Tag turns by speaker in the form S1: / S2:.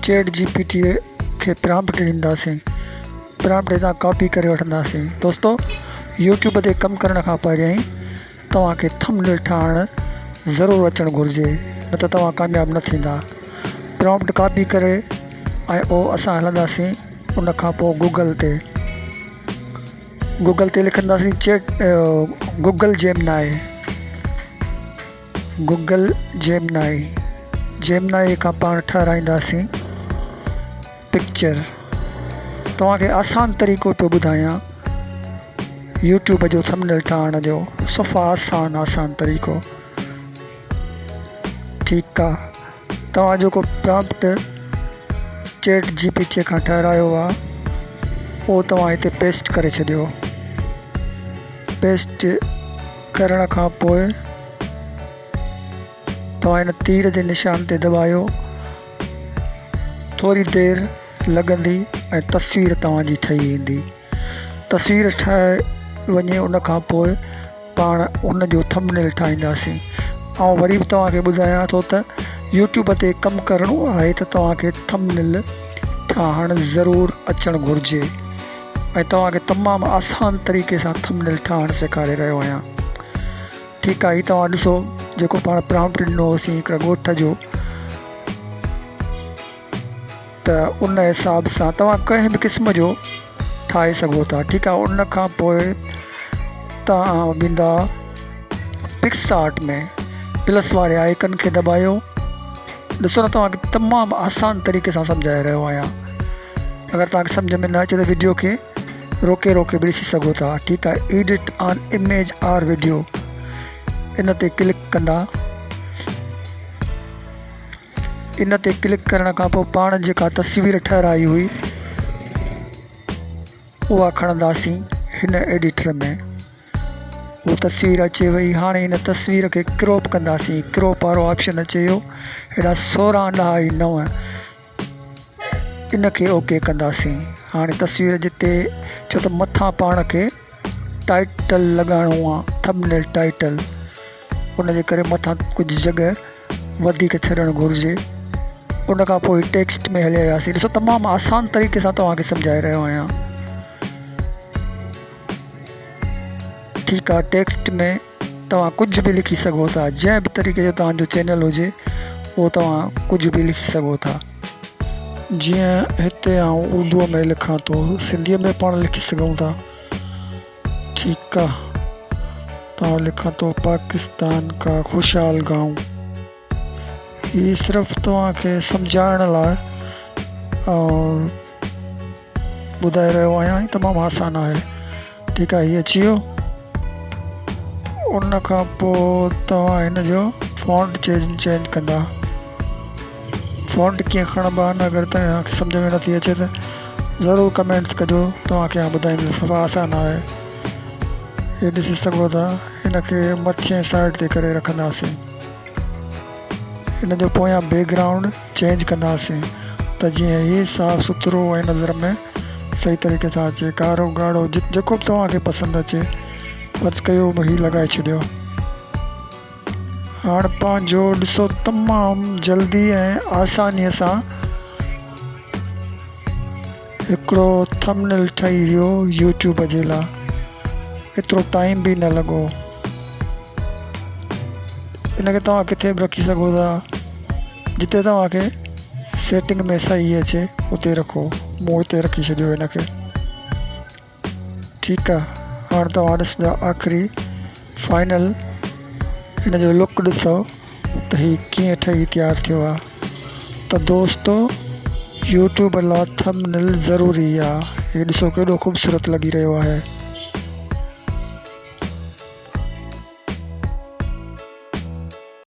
S1: چيٽ جي پي ٽي کي پرامپٽ ڏينداسين پرامپٽ هتان ڪاپي ڪري وٺنداسين دوستو يوٽيوب تي ڪم ڪرڻ کان پهريائين توهان کي ٿم نيل ٺاهڻ ضرور اچڻ گهرجي نه ته توهان ڪامياب نه ٿيندا پرامپٽ ڪاپي ڪري ۽ او اسان هلنداسين ان کان پوء گوگل تي گوگل تي لکنداسين chat Google Gemini Google Gemini Gemini کان پاڻ ٺهرائينداسين پڪچر توهان کي آسان طريقو پيو ٻڌايان يوٽيوب جو ٿمنيل ٺاهڻ جو صفا آسان آسان طريقو ٺيڪ آ توهان جيڪو پرامپٽ چيٽ جي پي ٽي کان ٺهرايو آ اهو توهان هتي پيسٽ ڪري ڇڏيو پيسٽ ڪرڻ کان پوء توهان هن تير جي نشان تي دٻايو ٿوري دير لڳندي ۽ تصوير توهان جي ٺهي ايندي تصوير ٺهي وڃي ان کان پوء پاڻ ان جو ٿمب نيل ٺاهينداسين آئون وري به توهان کي ٻڌايان ٿو ته يوٽيوب تي ڪم ڪرڻو آهي ته توهان کي ٿمب نيل ٺاهڻ ضرور اچڻ گهرجي ۽ توهان کي تمام آسان طريقي سان ٿمب نيل ٺاهڻ سيکاري رهيو آهيان ٺيڪ آهي هي توهان ڏسو جيڪو پاڻ پرامپٽ ڏنو هوسين هڪڙي ڳوٺ جو ته ان حساب سان توهان ڪنهن به قسم جو ٺاهي سگهو ٿا ٺيڪ آهي ان کان پوء توهان ويندا پڪس آرٽ ۾ پلس واري آئيڪن کي دٻايو ڏسو نه توهان کي تمام آسان طريقي سان سمجهائي رهيو آهيان اگر توهان کي سمجهه ۾ نه اچي ته ويڊيو کي روڪي روڪي به ڏسي سگهو ٿا ٺيڪ آهي ايڊٽ آن اميج آر ويڊيو ان تي ڪلڪ ڪندا ان تي ڪلڪ ڪرڻ کان پوء پاڻ جيڪا تصوير ٺهرائي هئي اها کڻنداسين هن ايڊيٽر ۾ هو تصوير اچي وئي هاڻي هن تصوير کي ڪروپ ڪنداسين ڪروپ وارو آپشن اچي ويو هيڏا سورهن ڏهائي نو ان کي اوڪي ڪنداسين هاڻي تصوير جتي ڇو ته مٿان پاڻ کي ٽائيٽل لڳائڻو آهي ٿمب نيل ٽائيٽل ان جي ڪري مٿان ڪجهه جڳهه وڌيڪ ڇڏڻ گهرجي ان کان پوء ٽيڪسٽ ۾ هليا وياسين ڏسو تمام آسان طريقي سان توهان کي سمجهائي رهيو آهيان ٺيڪ آهي ٽيڪسٽ ۾ توهان ڪجهه به لکي سگهو ٿا جنهن به طريقي جو توهان جو چينل هجي اهو توهان ڪجهه به لکي سگهو ٿا جيئن هتي آئون اردو ۾ لکان ٿو سنڌي ۾ پاڻ لکي سگهون ٿا ٺيڪ آ تان لکان ٿو پاڪستان ڪا خوشحال گائون هي صرف توهان کي سمجهائڻ لاء ٻڌائي رهيو آهيان هي تمام آسان آهي ٺيڪ آ هي اچي ويو ان کان پوء توهان هن جو فونٽ چينج ڪندا فونٽ ڪيئن کڻبا آهن اگر توهان کي سمجهه ۾ نٿي اچي ته ضرور ڪمينٽس ڪجو توهان کي آئون ٻڌائيندس صفا آسان آهي هي ڏسي سگهو ٿا هن کي مٿين سائيڊ تي ڪري رکنداسين هن جو پويان بيڪ گرائونڊ چينج ڪنداسين ته جيئن هي صاف سٿرو ۽ نظر ۾ صحيح طريقي سان اچي ڪارو ڳاڙهو جيڪو به توهان کي پسند اچي فرض ڪيو هي لڳائي ڇڏيو هاڻ پنهنجو ڏسو تمام جلدي ۽ آسانيء سان هڪڙو ٿمنيل ٺهي ويو يوٽيوب جي لاء ايترو ٽائيم به نه لڳو ان کي توهان ڪٿي به رکي سگهو ٿا جتي توهان کي سيٽنگ ۾ صحيح اچي اتي رکو مون هتي رکي ڇڏيو هن کي ٺيڪ آ هاڻ توهان ڏسندا آخري فائنل هن جو لڪ ڏسو ته هي ڪيئن ٺهي تيار ٿيو آ ته دوستو يوٽيوب لا ٿمب نيل ضروري آ هي ڏسو ڪيڏو خوبصورت لڳي رهيو آهي.